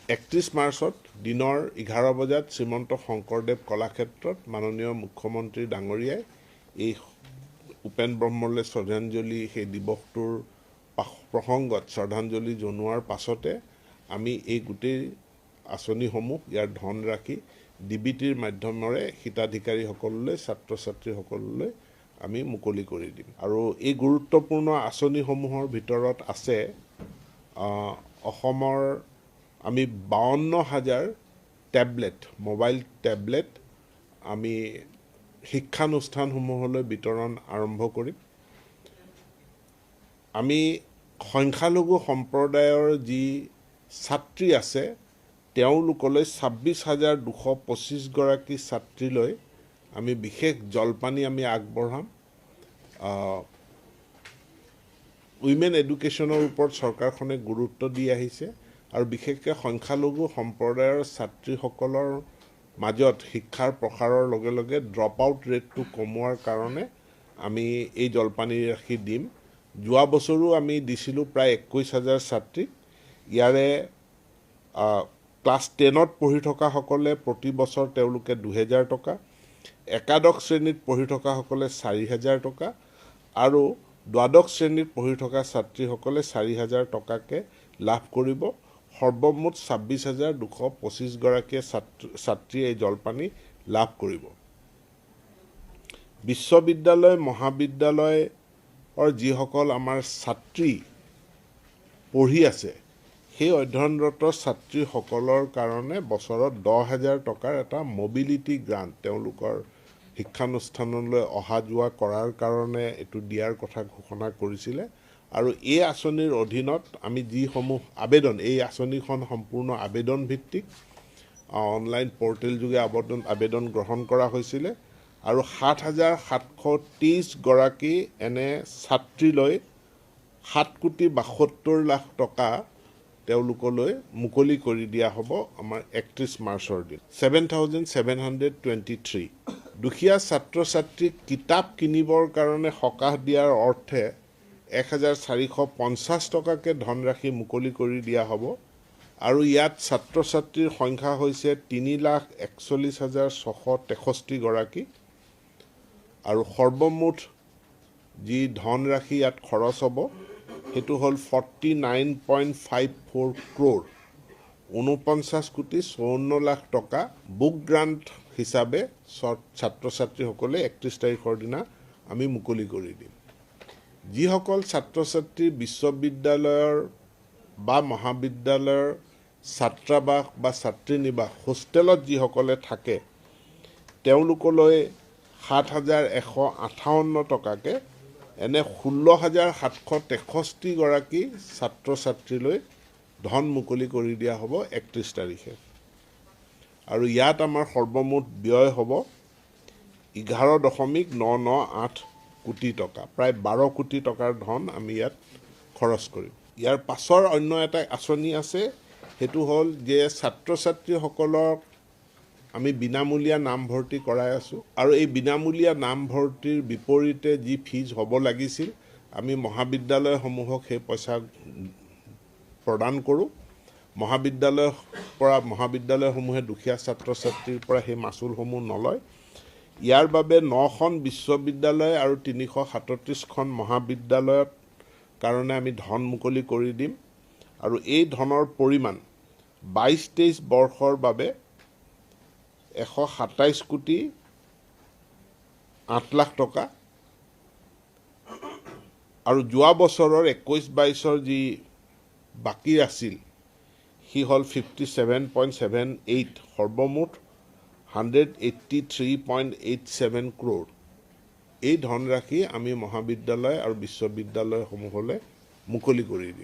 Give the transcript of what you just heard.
31 মাৰ্চত দিনৰ 11 বজাত শ্ৰীমন্ত শংকৰদেৱ কলাক্ষেত্ৰত মাননীয় মুখ্যমন্ত্ৰী ডাঙৰীয়াই এই উপেন ব্ৰহ্মলৈ শ্ৰদ্ধাঞ্জলি, সেই দিৱসটোৰ প্ৰসংগত শ্ৰদ্ধাঞ্জলি জনোৱাৰ পাছতে আমি এই গোটেই আঁচনিসমূহ, ইয়াৰ ধনৰাশি ডিবিটিৰ মাধ্যমেৰে হিতাধিকাৰীসকললৈ, ছাত্ৰ ছাত্ৰীসকললৈ আমি মুকলি কৰি দিম। আৰু এই গুৰুত্বপূৰ্ণ আঁচনিসমূহৰ ভিতৰত আছে অসমৰ আমি 52 হাজাৰ টেবলেট, মোবাইল টেবলেট আমি শিক্ষানুষ্ঠানসমূহলৈ বিতৰণ আৰম্ভ কৰিম। আমি সংখ্যালঘু সম্প্ৰদায়ৰ যি ছাত্ৰী আছে, তেওঁলোকলৈ 26,225গৰাকী ছাত্ৰীলৈ আমি বিশেষ জলপানি আমি আগবঢ়াম। উইমেন এডুকেশ্যনৰ ওপৰত চৰকাৰখনে গুৰুত্ব দি আহিছে আৰু বিশেষকৈ সংখ্যালঘু সম্প্ৰদায়ৰ ছাত্ৰীসকলৰ মাজত শিক্ষাৰ প্ৰসাৰৰ লগে লগে ড্ৰপ আউট ৰেটটো কমোৱাৰ কাৰণে আমি এই জলপানি ৰাশি দিম। যোৱা বছৰো আমি দিছিলোঁ প্ৰায় 21 হাজাৰ ছাত্ৰীক। ইয়াৰে ক্লাছ 10ত পঢ়ি থকাসকলে প্ৰতি বছৰ তেওঁলোকে 2000 টকা, একাদশ শ্ৰেণীত পঢ়ি থকাসকলে 4000 টকা আৰু দ্বাদশ শ্ৰেণীত পঢ়ি থকা ছাত্ৰীসকলে 4000 টকাকৈ লাভ কৰিব। সৰ্বমুঠ 26,225গৰাকীয়ে ছাত্ৰ ছাত্ৰীয়ে এই জলপানি লাভ কৰিব। বিশ্ববিদ্যালয়, মহাবিদ্যালয়ৰ যিসকল আমাৰ ছাত্ৰী পঢ়ি আছে, সেই অধ্যয়নৰত ছাত্ৰীসকলৰ কাৰণে বছৰত 10,000 টকাৰ এটা মবিলিটি গ্ৰাণ্ট, তেওঁলোকৰ শিক্ষানুষ্ঠানলৈ অহা যোৱা কৰাৰ কাৰণে এইটো দিয়াৰ কথা ঘোষণা কৰিছিলে। আৰু এই আঁচনিৰ অধীনত আমি যিসমূহ আবেদন, এই আঁচনিখন সম্পূৰ্ণ আবেদন ভিত্তিক, অনলাইন পৰ্টেল যোগে আবেদন গ্ৰহণ কৰা হৈছিলে আৰু 7723গৰাকী এনে ছাত্ৰীলৈ 7 কোটি 72 লাখ টকা তেওঁলোকলৈ মুকলি কৰি দিয়া হ'ব আমাৰ 31 মাৰ্চৰ দিন। 7723। দুখীয়া ছাত্ৰ ছাত্ৰীক কিতাপ কিনিবৰ কাৰণে সকাহ দিয়াৰ অৰ্থে 1450 টকাকৈ ধনৰাশি মুকলি কৰি দিয়া হ'ব আৰু ইয়াত ছাত্ৰ ছাত্ৰীৰ সংখ্যা হৈছে 3,41,663গৰাকী আৰু সৰ্বমুঠ যি ধনৰাশি ইয়াত খৰচ হ'ব, সেইটো হ'ল 49.54 crore, 49 কোটি 54 লাখ টকা বুক গ্ৰাণ্ট হিচাপে ছাত্ৰ ছাত্ৰীসকলে 31 তাৰিখৰ দিনা আমি মুকলি কৰি দিম। যিসকল ছাত্ৰ ছাত্ৰী বিশ্ববিদ্যালয়ৰ বা মহাবিদ্যালয়ৰ ছাত্ৰাবাস বা ছাত্ৰী নিবাস, হোষ্টেলত যিসকলে থাকে, তেওঁলোকলৈ 7158 টকাকৈ, এনে 16,763গৰাকী ছাত্ৰ ছাত্ৰীলৈ ধন মুকলি কৰি দিয়া হ'ব 31 তাৰিখে আৰু ইয়াত আমাৰ সৰ্বমুঠ ব্যয় হ'ব 11.998 কোটি টকা। প্ৰায় 12 কোটি টকাৰ ধন আমি ইয়াত খৰচ কৰিম। ইয়াৰ পাছৰ অন্য এটা আঁচনি আছে, সেইটো হ'ল যে ছাত্ৰ ছাত্ৰীসকলক আমি বিনামূলীয়া নামভৰ্তি কৰাই আছোঁ আৰু এই বিনামূলীয়া নামভৰ্তিৰ বিপৰীতে যি ফিজ হ'ব লাগিছিল, আমি মহাবিদ্যালয়সমূহক সেই পইচা প্ৰদান কৰোঁ। মহাবিদ্যালয়ৰ পৰা, মহাবিদ্যালয়সমূহে দুখীয়া ছাত্ৰ ছাত্ৰীৰ পৰা সেই মাচুলসমূহ নলয়। ইয়াৰ বাবে নখন বিশ্ববিদ্যালয় আৰু 337খন মহাবিদ্যালয়ত কাৰণে আমি ধন মুকলি কৰি দিম আৰু এই ধনৰ পৰিমাণ 22-23 বৰ্ষৰ বাবে 127 কোটি 8 লাখ টকা আৰু যোৱা বছৰৰ 21-22ৰ যি বাকী আছিল, সি হ'ল 57.78, সৰ্বমুঠ 183.87 crore। এই ধনৰাশি আমি মহাবিদ্যালয় আৰু বিশ্ববিদ্যালয়সমূহলৈ মুকলি কৰি দিম।